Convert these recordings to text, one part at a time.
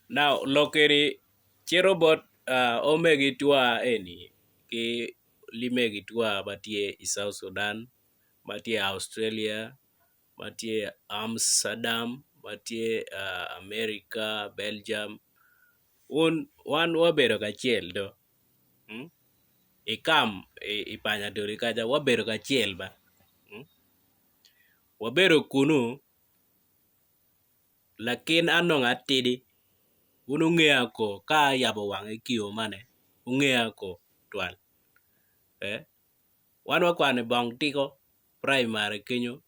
Now lok eni cito bot omegi tua eni ki limegi tua ma tye i South Sudan, ma tye i Australia, ma tye i Amsterdam, ma tye i America, Belgium wun wan wabedo kacel do i kam i pany adoli kaca wabedo kacel ba wabedo kunu. Lakin an dong atidi wun wungeya ko ka ayabo wanga ki omane wungeya ko twal wan wakwano i bong tiko praimari kenyo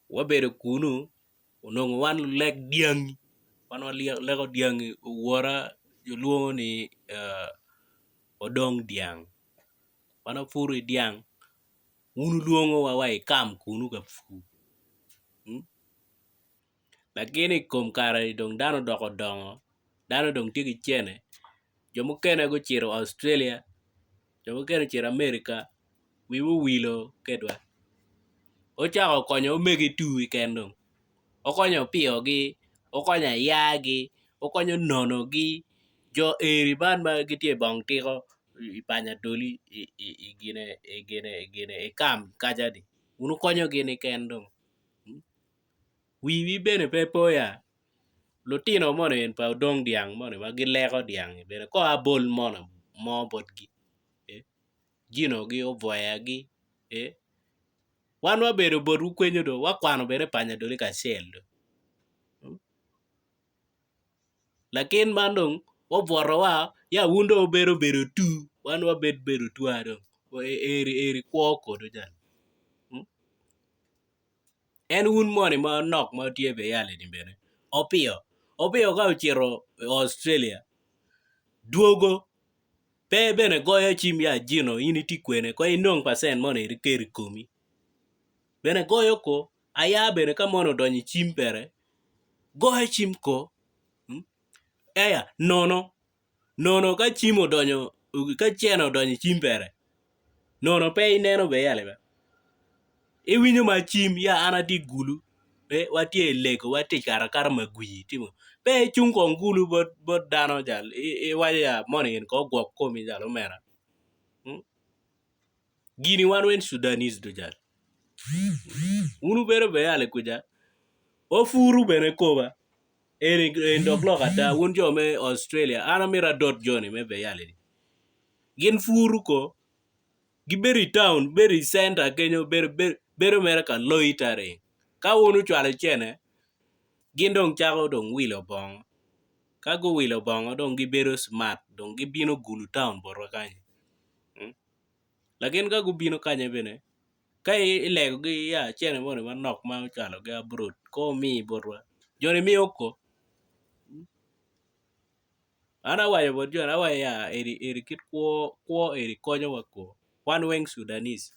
wabedo kunu onongo wan lulek dyangi wan waleko dyangi owora jo lwongo ni odong dyang wan wapuro ki dyang. Wun wulwongowa wa i kam kunu ka pur latin i kom kare-ni dong dano odoko dongo dano dong tye ki cene jo mukene gucito Australia jo mukene ocito America wiwa owilo kwedwa ocako konyo omegi tur keken dong okonyo opiyogi okonyo ayagi okonyo nonogi jo eri man ma gitye i bong tiko i pany adoli i kam kaca-ni wun wukonyogi keken dong wiwu bene pe po ya lutino moni eni pa odong dyang moni ma gileko dyang-ngi bene kong abol mo botgi jinogi obwoyagi wan wabedo botwu kenyo dong wakwano bene i pany adoli kacel dong. Latin man dong obwotowa ya wun dong wubedo bedo tu wan wabed bedo tua dong eri eri kwo kwedwu jang en wun moni manok ma wutye bene yali-ni bene opiyo opiyo ka ocito i Australia dwogo pe bene goyo cim ya jino in itye kwene kong inong pacen moni iket i komi bene goyo ko aya bene ka mono odonyo i cim bene goyo cim ko aya nono nono ka cim odonyo ka cene odonyo i cim bene nono pe ineno bene yali ba iwinyo ma cim ya an atye i gulu watye i lego watye ka cato akata magwir pe icung kong gulu bot dano jal iwaco ya moni eni kong ogwok komi jal omera. Gini wan wen Sudanese do jal. Wun wubedo bene yale kuca, wapuru bene koba. Eni eni dok lok ada wun jo me Australia an amito adot joni me beyali ni. Gin puru ko gibedo i town bedo i center kenyo bedo bedo mere ka loitering. Ka wun wucwalo cene gin dong cako dong wilo bongo. Ka guwilo bongo dong gibedo smart dong gibino gulu town botwa kany. Lakin ka gubino kanya bene ka ilegogi ya cene moni manok ma ocwalogi abroad ko omi botwa joni miyo ko an awaco bot joni awaco ya eni eni kit kwo kwo eni konyowa ko wan weng Sudanese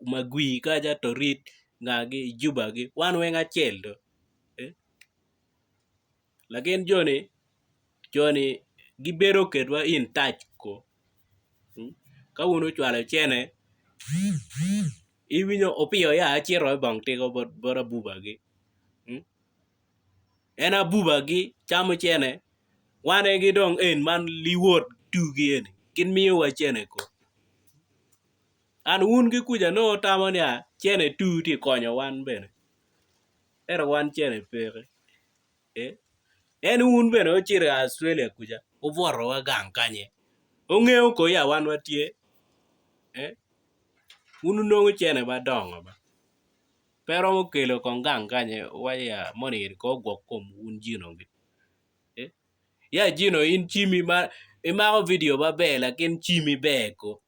magwir kaca torit ngagi jubagi wan weng acel do lakin joni joni gibedo kwedwa in tac ko ka wun wucwalo cene iwinyo opiyo ya acito i bong tiko bot abubagi en abubagi camo cene wan aye dong en man liwot tugi eni gin miyowa cene ko and wun ki kuca nongo wutamo ni cene tu tye ka konyo wan bene ento wan cene peke. En wun bene wucito i Australia kuca wubwotowa gang kany wungeyo ko ya wan watye wun wunongo cene madongo ba pe romo kelo kong gang kany wuwaco ya moni eni kong ogwok komwu wun jinogi ya jino in cimmi imako vidio maber lakin cimmi ber ko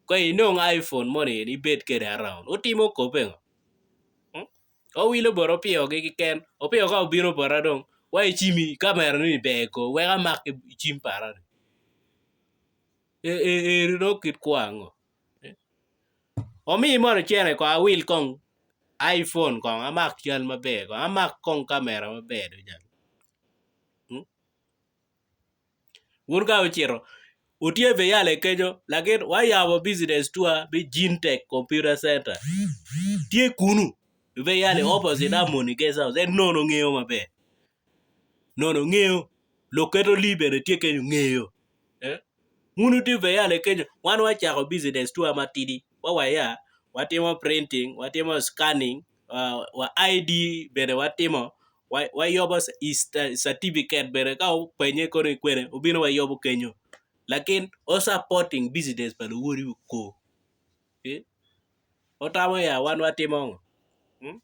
ka inong iphone moni eni ibed kwede around wutimo ko pingo. Owilo bot opiyogi keken, opiyo ka obino bota dong wa i cim i kamera ni ber ko wek amak i cim para ni eni dong kit kwo ango omi mono cene kong awil kong iphone kong amak cal maber kong amak kong kamera maber dong. Wun ka wucito wutye i yale kenyo lakin wayabo bijinec tua me Jintek computer center tye kunu. Veyali opposite Harmony Guest House en nono ngeyo maber. Nono ngeyo Luketo Lee bene tye kenyo ngeyo. Eh? Wun wutye Veyali kenyo wan wacako business tua matidi wa waya watimo printing, watimo scanning, uh, wa ID bene watimo wayobo certificate bene ka openye kono kwene obino wayobo kenyo lakin o supporting business pa luwodi ko. Eh? Otamo ya wan watimo ngo? Hmm?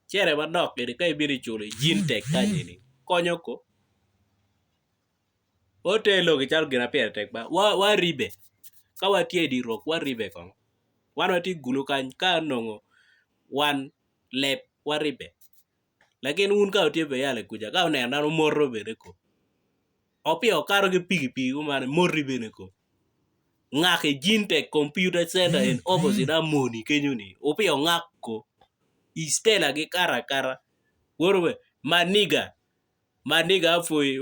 Cere manok kede ka ibino iculo i Jintek kany eni konyo ko. Ote loki calo gin ma pire tek ba waribe ka watye i dye rok waribe kong wan watye gulu kany ka onongo wan leb waribe lakin wun ka wutye bene kuca ka wuneno dano wumoto bene ko opiyo okato ki pikipiki kuman moti bene ko ngak i Jintek computer center en opposite Harmony kenyo ni opiyo ngak ko i Stella gikato akata woro bene maniga maniga apwoyi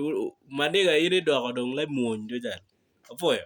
maniga in idoko dong lamwony tutwal apwoyo.